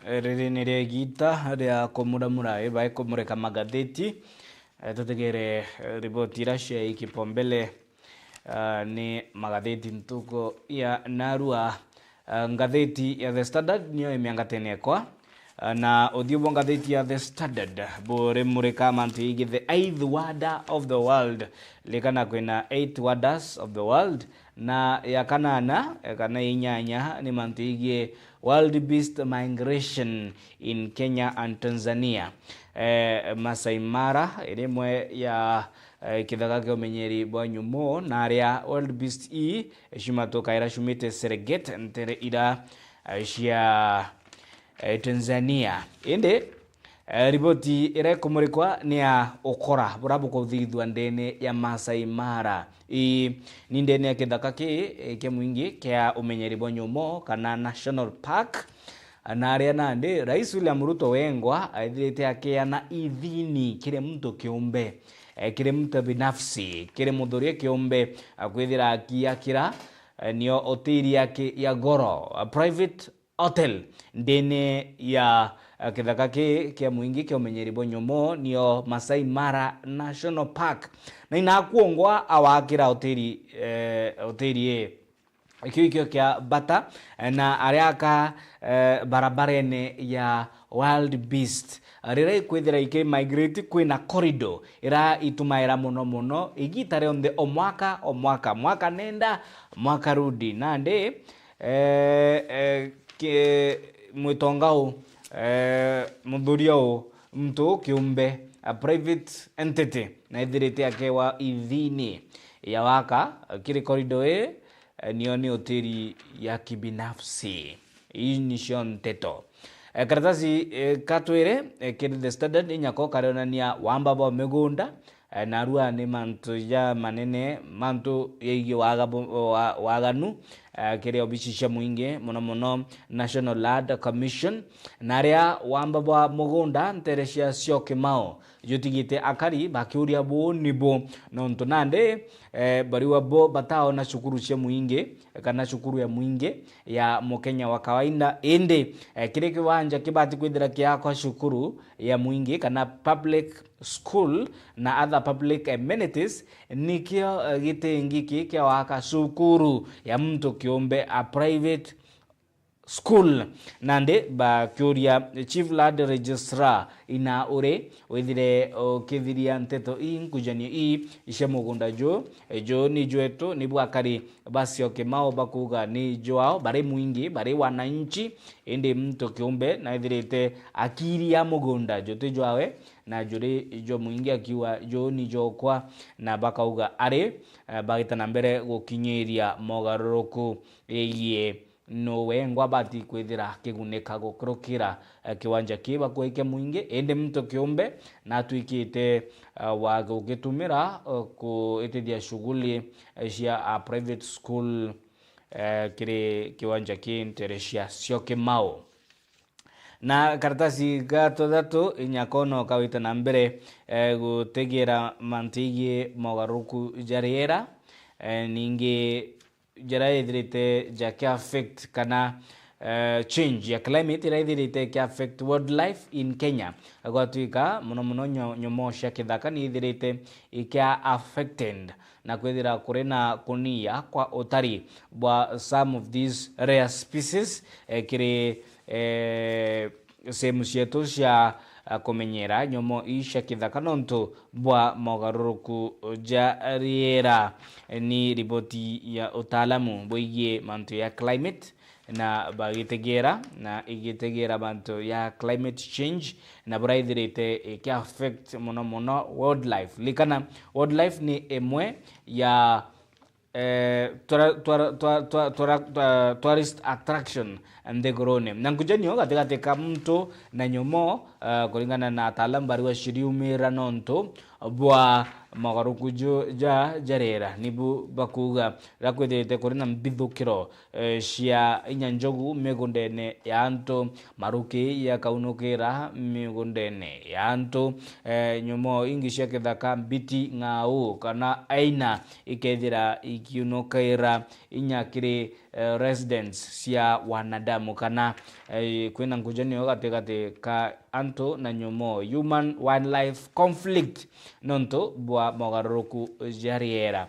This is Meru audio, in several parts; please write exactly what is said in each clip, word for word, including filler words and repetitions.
Eh, riri nirio igiita ria kumuramura, eh, bai kumurika magatheti. Eh, tutegere, eh, riboti iria ciai kipombele, ah, ni magatheti ntuku ya narua. Ah, ngatheti ya The Standard niyo imiangatene ekwa. Ah, na uthiu bwa ngatheti ya The Standard burimurika mantu yigii the eighth wonder of the world. Likana kwina eight wonders of the world, na ya kanana, eh, kana inyanya ni mantu yigii wildebeest migration in Kenya and Tanzania. Eh, Masai Mara iri imwe ya, eh, kithaka kia umenyeri bwa nyomoo, na aria wildebeest ii cimatuka ira ciumite Serengeti, ntere ira, eh, cia, eh, Tanzania. Indi, eh, riboti iria ikumurikwa ni ya ukora buria bukuthithua ndene ya Masai Mara. Ii ni ndene ya kithaka ki, eh, kia mwingi kia umenyeri bwa nyomoo kana National Park. Na aria nandi, Rais William Ruto wengwa aithirite akiana ithini kiri muntu kiumbe, eh, kiri muntu binafsi, kiri muthuria kiumbe, eh, kwithira akiakira, eh, nio hoteli yake ya goro, a private hotel, ndene ya, eh, kithaka ki kia mwingi kia umenyeri bwa nyomoo, nio Masai Mara National Park. Na inakuongwa awakira hoteli, eh, hoteli ii. Ikio ikio kia bata, eh, na ariaka, eh, barabarene ya wildebeest. Riria ikwithira ikimigrate, kwina corridor ira itumaira mono mono, igita rionthe, o mwaka, o mwaka, mwaka nenda, mwaka rudi. Nandi, eh, eh, ki-, mwitonga u, eh, muthuria u, muntu u kiumbe, a private entity, na ithirite akewa ithini ya waka kiri corridor ii, eh, nio ni hoteli ya kibinafsi. Ii nicio nteto. Eh, karatasi, eh, ka twiri, eh, kiri The Standard, inyako karionania wamba bwa migunda, eh, narua ni mantu ja manene, mantu yegii waga bu-, wa-, waganu, eh, kiri obici cia mwingi, mono mono National Land Commission, na aria wamba bwa mugunda ntere cia Syokimau jutigite akari bakiuria buu ni bu, nontu nandi, eh, bariwa bo bataona cukuru cia mwingi kana cukuru ya mwingi ya mukenya wa kawaida. Indi, eh, kiri kiwanja kibati kwithira kiakwa cukuru ya mwingi kana public school na other public amenities, nikio, eh, giti giki kia waka cukuru ya muntu kiumbe, a private school. Nandi bakiuria Chief Land Registrar ina uri withire ukithiria nteto ii, nkujanio ii cia mugunda juu, juu ni jwetu, ni bwa akari ba Syokimau bakuuga ni jwao, bari mwingi, bari wananchi, indi muntu kiumbe naithirite akiiria mugunda juu ti jwawe, na juri jwa mwingi akiuga juu ni jwokwa, na bakauga ari, eh, bagita na mbere gukinyiria mogaruruku yegii nu wengwa abati kwithira akigunika gukurukira, eh, kiwanja kii bakwike mwingi, indi muntu kiumbe natwikite, eh, wa gugitumira, eh, kuitithia shughuli, eh, cia a private school, eh, kiri kiwanja kii ntere cia Syokimau. Na karatasi ga tuthatu, inyako no kawita na mbere, eh, gutegera mantu yegii mogaruruku ja riera, eh, ningi jaria ithirite jaki affect kana, eh, change ya climate iria ithirite iki affect wildlife in Kenya. Gwatuika mono mono nyo-, nyomoo cia kithaka ni ithirite ikia affected na kwithira kuri na kunia kwa utari bwa some of these rare species, eh, kiri, eh, sehemu cietu cia, ah, kumenyera nyomo ii cia kithaka nontu bwa mogaruruku ja riera. Ni riboti ya utaalamu bwigii mantu ya climate, na bagitegera na igitegera mantu ya climate change, na buraithirite iki affect mono mono wildlife. Likana, wildlife ni imwe ya eh, tura-, tura-, tua-, tua-, tura-, tua-, tourist attraction nthigurune. Na nkujanio gatigati ka muntu na nyomo, eh, kuringana na ataalamu bari baciriumira nontu bwa mogaruku ju-, ja, ja riera, nibu bakuuga riria kwithirite kuri na mbithukiro, eh, cia inya njogu migundene ya antu, maruki yakaunukira migundene ya antu, eh, nyomo ingi cia kithaka, mbiti, ng'au kana aina ikethira ikiunukira inya kiri, eh, residence cia wanadamu, kana, eh, kwina nkujanio gatigati ka antu na nyomoo, human wildlife conflict, nontu bwa mogaruruku ja riera.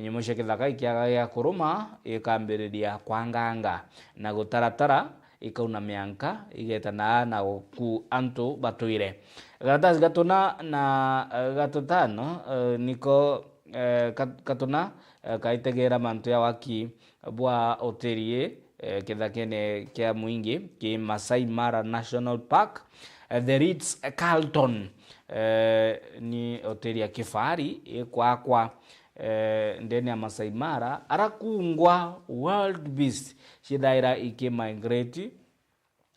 Nyomoo cia kithaka ikiaga gia kuruma, ikambiriria kwanganga na gutaratara, ikauna mianka, igetanaa na guku antu batwire. Karatasi gatuna na, eh, gatutano, eh, niko, eh, kat-, katuna, eh, kaitegera mantu ya waki bwa hoteli ii, eh, kithakene kia mwingi ki Masai Mara National Park, eh, The Ritz Carlton, eh, ni hoteli ya kifahari ikwakwa, eh, ndene ya Masai Mara, ara kungwa wildebeest cithaira iki migrate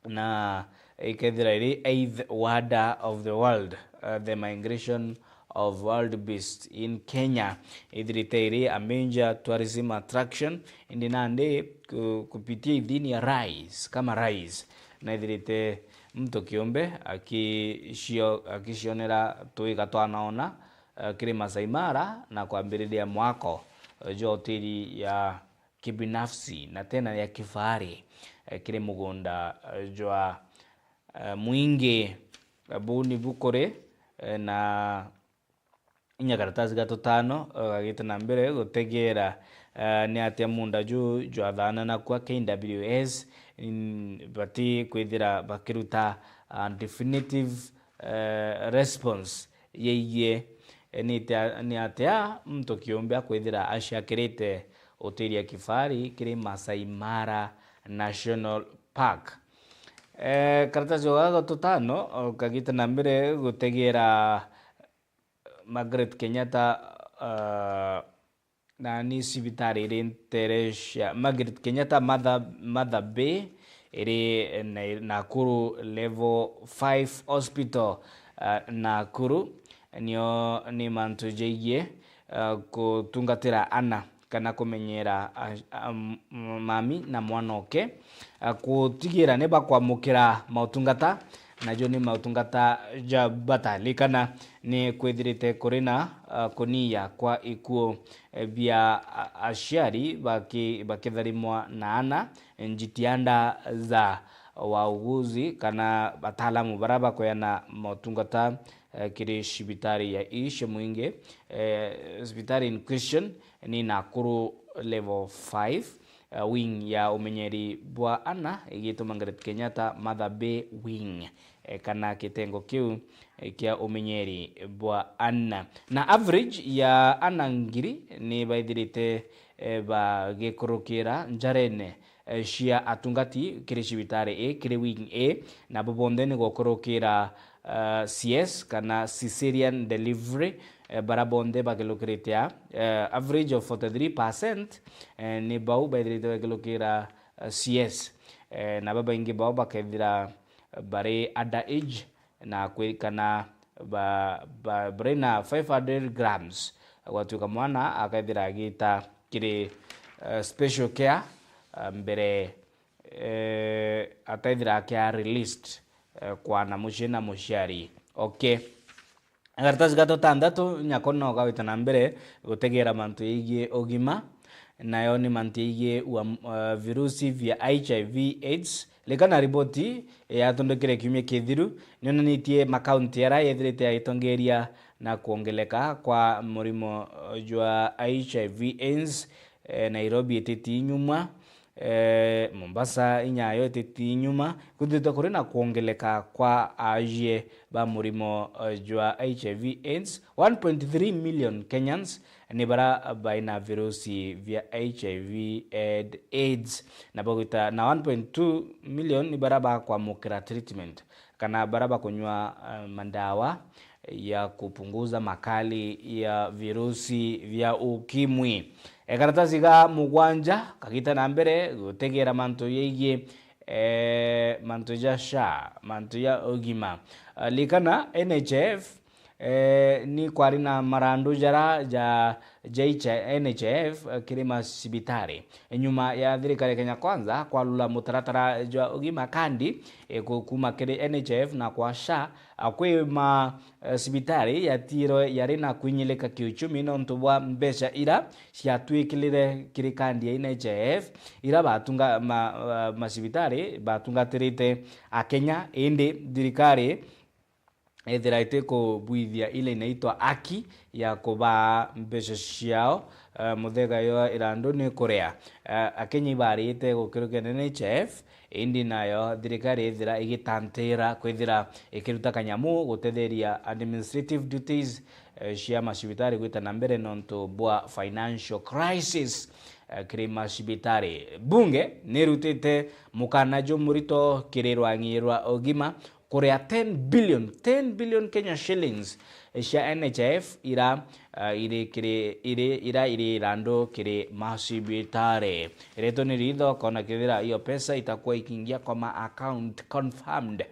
na ikethira iri eighth wonder of the world, uh, the migration of wildebeest in Kenya. Ithirite iri a major tourism attraction, indi nandi ku-, kupitia ithini ya rais, kama rais, na ithirite muntu kiumbe akicio-, akicionera tuiga twanaona, uh, kiri Masai Mara na kwambiriria mwako, uh, jwa hoteli ya kibinafsi na tena ya kifahari, eh, kiri mugunda, eh, jwa, eh, mwingi. Eh, buu ni bukuri, eh, na inya karatasi ga tutano, eh, gagite na mbere gutegera, eh, ni atia munda ju jwathaana nakwa K W S, mm, bati kwithira bakiruta, ah, definitive, eh, response yeigie, eh, ni atia, ni atia muntu kiumbe akwithira aciakirite hoteli ya kifahari kiri Masai Mara National Park. Eh, karatasi ga gatutano, o, kagite na mbere gutegera Margaret Kenyatta, ah, na ni cibitari iri ntere cia Margaret Kenyatta Mother, Mother Bay iri Nai-, Nakuru Level five Hospital, ah, Nakuru. Nio ni mantu jaigie, ah, kutungatira ana kana kumenyera, ah, ah, m-, mami na mwana oke, ah, kutigira ni bakwamukira mautungata, najo ni mautungata ja bata. Likana ni kwithirite kuri na, ah, kuniya kwa ikuo, eh, bia a-, aciari baki-, bakitharimwa na ana, njitianda za wauguzi kana ataalamu bara bakoyana motungata, eh, kiri cibitari ya ii cia mwingi, eh, cibitari in question ni Nakuru Level five, eh, wing ya umenyeri bwa ana igitwa Margaret Kenyatta Mother Bay Wing, eh, kana kitengo kiu, eh, kia umenyeri bwa ana. Na average ya ana ngiri ni baithirite, eh, bagikurukira njarene, eh, cia atungati kiri cibitari ii, kiri wing ii, nabo bonthe ni gukurukira, eh, C S kana caesarean delivery, eh, bara bonthe bakirukirite a, eh, average of forty-three percent, eh, ni bau baithirite bakirukira, eh, C S. Eh, na babaingi bao bakethira bari under age, na kwi-, kana ba, ba, bari na five hundred grams, gwatuika mwana akethira agita kiri, eh, special care, eh, mbere, eh, ataithira akia released, eh, kwana mucii na muciari. Okay. Karatasi ga tutandatu nyako no gawite na mbere gutegera mantu yaigie ugima, nayo ni mantu yaigie ua, eh, virusi vya H I V AIDS. Likana riboti yatundukire kiumia kithiru nionanitie makaunti ara yethirite yagitongeria na kwongeleka kwa murimo jwa H I V AIDS. Eh, Nairobi ititi nyuma, eh, Mombasa inyayo ititi nyuma, kwithirite kuri na kwongeleka kwa aajie ba murimo, eh, jwa H I V AIDS. One point three million Kenyans ni bara baina virusi vya H I V and AIDS, na bagwita na one point two million ni bara bakwamukira treatment, kana bara bakunywa, eh, mandawa ya kupunguza makali ya virusi vya ukimwi. E, karatasi ga mugwanja kagita na mbere gutegera mantu yaigie, e, mantu ja SHA, mantu ya ugima. Ah, likana N H I F Eh, ni kwari na marandu jara ja, ja N H I F, eh, kiri macibitari. Nyuma ya thirikari ya Kenya Kwanza kwarura mutaratara jwa ugima kandi, eh, ku-, kuma kiri N H I F na kwa SHA, ah, kwi ma, eh, cibitari yatiirwe yari na kwinyilika kiuchumi nontu bwa mbeca ira ciatwikirire kiri kandi ya N H I F, ira batunga-, ma-, ma-, macibitari batungatirite Akenya, indi thirikari ethira itikubwithia ile inaitwa haki ya kubaa mbeca ciao, eh, muthega yo irandu ni kuria. Eh, Akenya ibarite gukirukia N H I F, indi nayo thirikari ethira igitantira kwithira ikiruta kanyamu gutetheria administrative duties, eh, cia macibitari gwita na mbere nontu bwa financial crisis, eh, kiri macibitari. Bunge nirutite mukana jumurito kiri rwang'i rwa ugima kuria ten billion, ten billion Kenya shillings, eh, cia N H I F ira, ah, iri kiri, iri, ira iri irandu kiri macibitari. Iretwo ni ritho kona kethira hiyo pesa itakuwa ikiingia kwa ma account confirmed.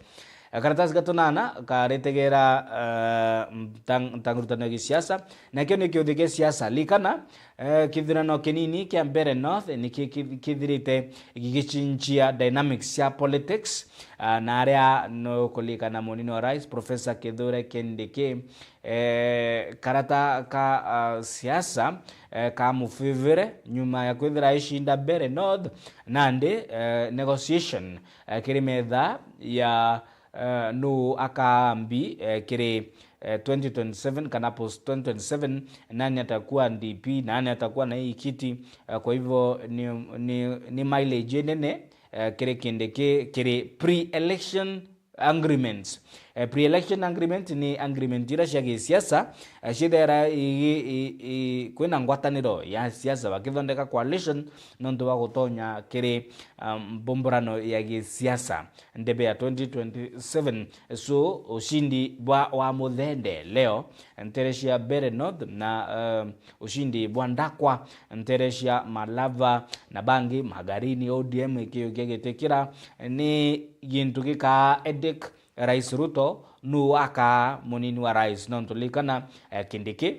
Eh, karatasi ga tunana karetegera, eh, ntang-, ntangurutano ya gisiasa, nakio ni kiuthi gia siasa. Likana, eh, kithurano kinini kia Mbeere North ni ki-, ki-, kithirite gigichinchia dynamics cia politics, ah, na aria nukulikana munini wa rais Professor Kithure Kindiki, eh, karata ka, ah, siasa, eh, ka mufivire nyuma ya kwithira aicinda Mbeere North, nandi, eh, negotiation, eh, kiri metha ya, eh, nu akaambi, eh, kiri, eh, twenty twenty-seven kana post twenty twenty-seven, nani atakuwa D P, nani atakuwa na hii kiti. Eh, kwa hivyo ni, ni, ni mileage inene, eh, kiri Kindiki, kiri pre-election agreements. Eh, pre-election agreement ni agreement ira cia gisiasa, eh, cithera igi-, i-, i-, kwina ngwataniro ya siasa bakithondeka coalition nontu bwa gutonya kiri, um, mbumburano ya gisiasa ndebe ya twenty twenty-seven. So, ushindi bwa wa muthende leo ntere cia Mbeere North na, um, ushindi bwa ndakwa ntere cia Malava na bangi Magarini, O D M ikiukia giti kira ni gintu gikaa headache Rais Ruto, nu akaa munini wa rais. Nontu likana, eh, Kindiki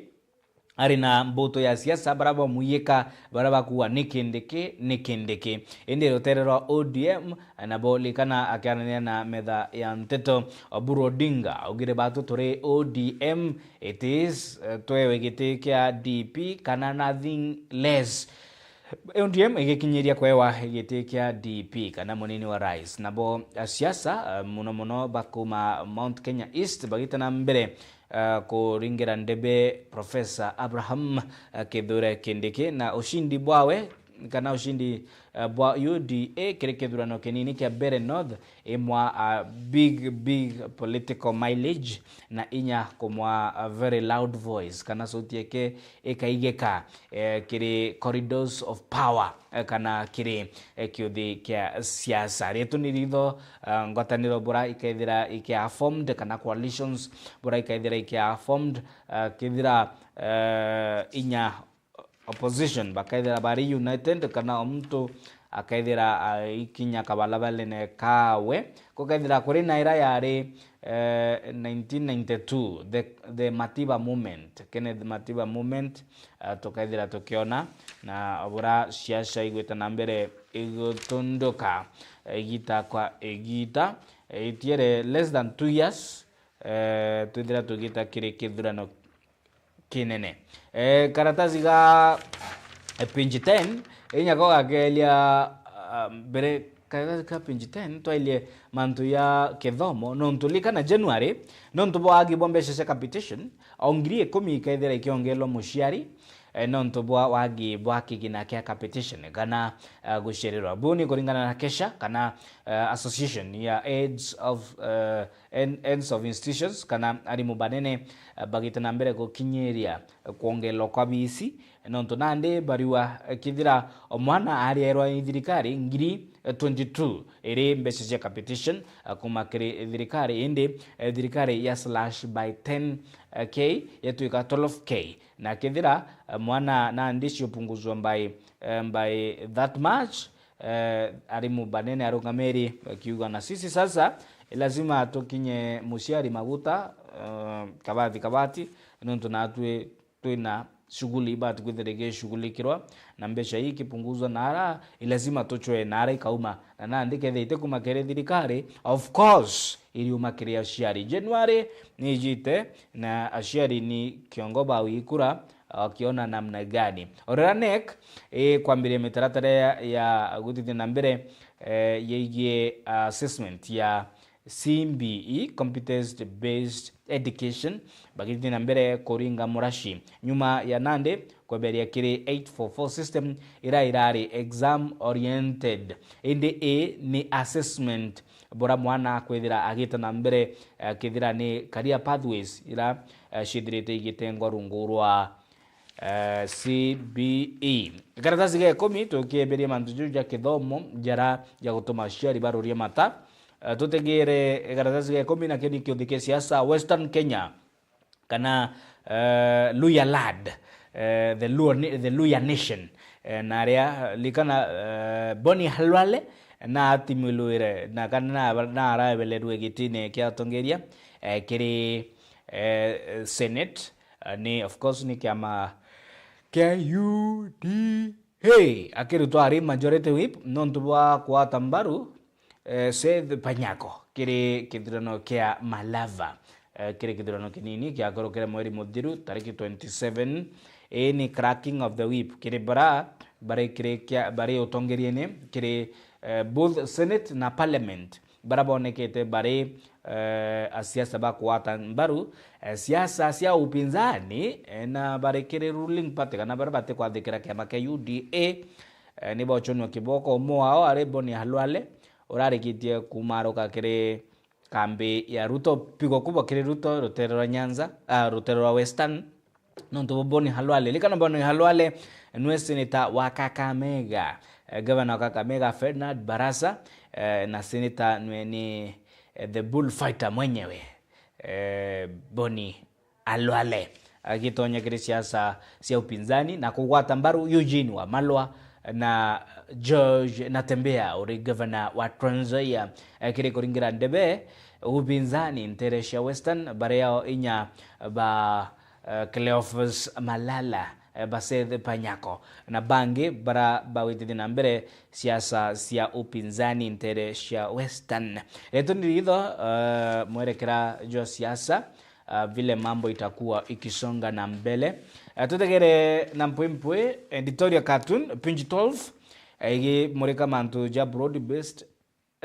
ari na mbuto ya siasa, bara bamwiyika, bara bakuwa ni Kindiki, ni Kindiki. Indi rutere rwa O D M, nabo likana akiarania na metha ya nteto, Oburu Odinga augire, batu turi O D M, it is, eh, twewe giti kia D P kana nothing less. O D M igikinyiria kwewa giti kia D P kana munini wa rais. Nabo asiasa, eh, muno muno bakuma Mount Kenya East bagite na mbere, eh, kuringira ndebe Professor Abraham, eh, Kithure Kindiki na ushindi bwawe kana ushindi, eh, bwa U D A kiri kithurano kinini kia Mbeere North imwa a big, big political mileage na inya kumwa a very loud voice kana sauti yake ikaigika, eh, kiri corridors of power, eh, kana kiri, eh, kiuthi kia siasa. Rietu ni ritho, eh, ngwataniro bura ikaithira ikia formed kana coalitions bura ikaithira ikia formed, eh, kithira, eh, inya opposition bakaithira bari united kana o muntu akaithira aikinya kabalabalene kawe. Gukaithira kuri na ira yari, eh, nineteen ninety-two, the, the Matiba movement, Kenneth Matiba movement, eh, tukaithira tukiona na bura siasa igwita na mbere igutunduka, eh, igita kwa igita, eh, itiere less than two years, eh, twithira tugita kiri kithurano kinene. Eh, karatasi ga, eh, page ten, inya ko gakeeria, ah, mbere, karatasi ka page ten, twairie mantu ya kithomo, nontu likana January, nontu bwa wagi bwa mbeca cia capitation, o ngiri ikumi ikaithira ikiongelwa muciari, eh, nontu bwa wagi bwa kigina kia capitation, kana, eh, gucererwa. Buu ni kuringana na KESHA, kana, eh, association ya heads of, eh, en-, heads of institutions kana arimu banene, eh, bagite na mbere gukinyiria, eh, kwongelwa kwa biisi, nontu nandi bariwa, eh, kethira o mwana ariairwa ni thirikari ngiri, eh, twenty-two iri mbeca cia capitation, eh, kuma kiri thirikari, indi, eh, thirikari ya slash by ten K yatwika twelve K, na kethira, eh, mwana nandi ciupunguzwa by, eh, by that much, eh, arimu banene arungamiri bakiuga, na sisi sasa Lazima tukinye muciari maguta, eh, kabati kabati, nontu natwi twina shughuli ibati kwithira igishughulikirwa, na mbeca ii ikipunguzwa nara, i lazima tuchwe nara ikauma. Na nandi kethira itikuma kiri thirikari, of course, iriuma kiri aciari. January ni ijite, na aciari ni kiongo ba wikura, wakiona namna gani? Orera NEC ikwambiria mitaratara ya, ya gutithia na mbere, eh, yegie assessment ya C B E, Competence Based Education, bagithii na mbere kuringa murashi. Nyuma ya nandi kweberia kiri eight four four system, ira irari exam oriented, indi ii ni assessment, bura mwana akwithira agita na mbere, eh, kethira ni career pathways ira, eh, cithirite igitengwa rungu rwa, eh, C B E. Karatasi ga ikumi, tukieberia mantu jau ja kithomo jara ja gutuma aciari baruria mata. Eh, tutegere karatasi ga ikumi, nakio ni kiuthi kia siasa Western Kenya, kana, eh, Luhya Land, eh, the Luo, the Luhya Nation. Eh, na aria, likana, eh, Boni Khalwale na atimilwire, na kana na, na araebelerwe gitine kia atongeria, eh, kiri, eh, Senate, eh, ni, of course, ni kiama kia U D A. Hey, akirutwa ari majority whip nontu bwa kwata mbaru, eh, Seth Panyako kiri kithurano kia Malava, eh, kiri kithurano kinini kiakorokire mweri muthiru, tariki twenty seven. Ii ni cracking of the whip kiri bara bari kiri kia, bari utongeriene kiri, eh, both Senate na Parliament, bara bonekete bari, eh, asiasa ba kugwata mbaru, eh, siasa cia upinzani, eh, na bari kiri ruling party kana bara batikwathikira kiama kia U D A, eh, ni bochonwa kiboko. Umwe wao ari Boni Khalwale, urarikitie kumaruka kiri kambi ya Ruto, pigo kubwa kiri Ruto, rutere rwa Nyanza, ah, rutere rwa Western, nontu bwa Boni Khalwale. Likana Boni Khalwale nwe senator wa Kakamega, eh, governor wa Kakamega Ferdinand Barasa, eh, na senator nwe ni, eh, the bullfighter mwenyewe, eh, Boni Khalwale, agitonya kiri siasa cia upinzani na kugwata mbaru Eugene Wamalwa na George Natembeya uri governor wa Trans Nzoia, eh, kiri kuringira ndebe upinzani ntere cia Western, baria inya ba, eh, Cleophas Malala, eh, ba Seth Panyako na bangi bara bawitithia na mbere siasa cia upinzani ntere cia Western. Ritu ni ritho, eh, mwerekera jwa siasa, ah, vile mambo itakuwa ikisonga na mbele. Ah, tutegere na mpwimpwi editorial cartoon, page twelve, eh, igimurika mantu ja broad based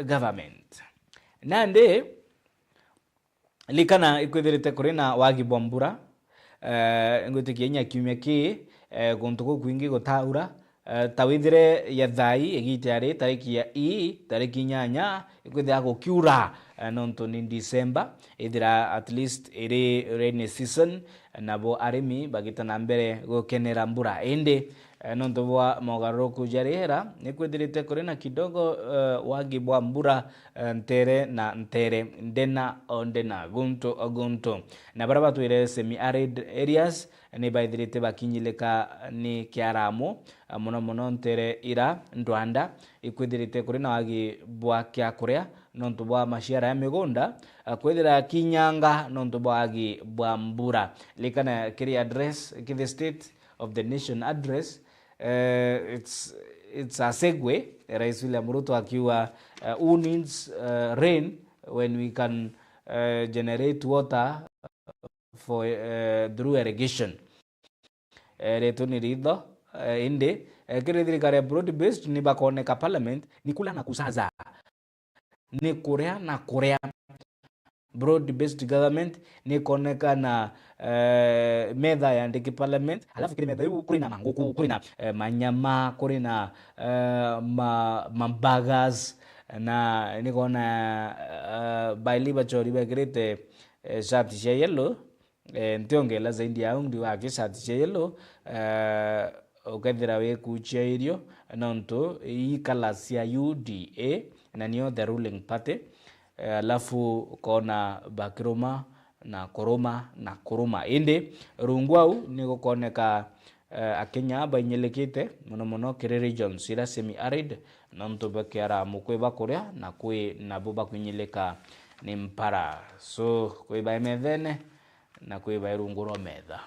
government. Nandi, likana ikwithirite kuri na wagi bwa mbura, eh, ngwitikia inya kiumia ki, eh, guntu gukwingi gutaura, eh, ta withire ya thai igita ri tariki ya ii, tariki inyanya, ikwithira gukiura, eh, nontu ni December, ithira at least iri rainy season, nabo arimi bagita na mbere gukenera mbura. Indi, eh, nontu bwa mogaruruku ja riera, nikwithirite kuri na kidogo, eh, wagi bwa mbura, eh, ntere na ntere, ndena o ndena, guntu o guntu. Na baria batwire semi-arid areas, ni baithirite bakinyilika ni kiaramu, ah, mono mono ntere ira ndwanda, ikwithirite kuri na wagi bwa kia kuria nontu bwa maciara ya migunda, ah, kwithira kinyanga nontu bwa wagi bwa mbura. Likana kiri address, kiri State of the Nation address, eh, it's, it's a segue, Rais William Ruto akiuga, eh, who needs, eh, rain when we can, eh, generate water for, eh, through irrigation. Eh, ritu ni ritho, eh, indi, eh, kiri thirikari ya broad based ni bakoneka parliament ni kula na kusaza, ni kuria na kuria. Broad based government ni koneka na, eh, metha yandiki parliament, alafu kiri metha iu kuri na manguku, kuri na, eh, manyama, kuri na, eh, ma, mabagas, na ni kona, eh, baili bachori bekirite, eh, shati cia yellow, eh, ntiongela zaidi ya au, ndiuga aki shati cia yellow, eh, ukethira wikuchia irio, nontu ii colours cia U D A, na nio the ruling party, eh, alafu ukona bakiruma na kuruma na kuruma. Indi rungu au ni gukoneka, eh, Akenya bainyilikite mono mono kiri regions ira semi-arid, nontu bakiara mukwi bakuria na kwi nabo bakwinyilika, ni mpara. So, kwibae methene na kwibae rungu rwa metha.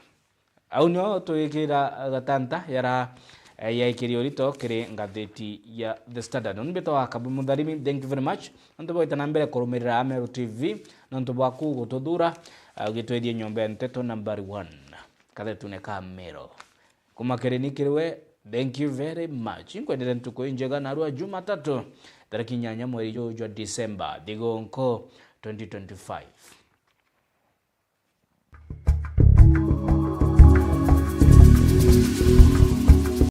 Au nio twikira gatanta yara, eh, yaikiri urito kiri ngathiti ya The Standard. Uni mbitwa Kabu Mutharimi, thank you very much. Nontu bwa gwita na mbere kurumirira Ameru T V, nontu bwaku gututhura, eh, ugitwithie nyomba ya nteto number one. Kathetune ka Meru. Kuma kiri ni kiri we, thank you very much. Inkwendere ntuku injega narua Jumatatu, tariki inyanya mweri juju jwa December, thigonko twenty twenty-five.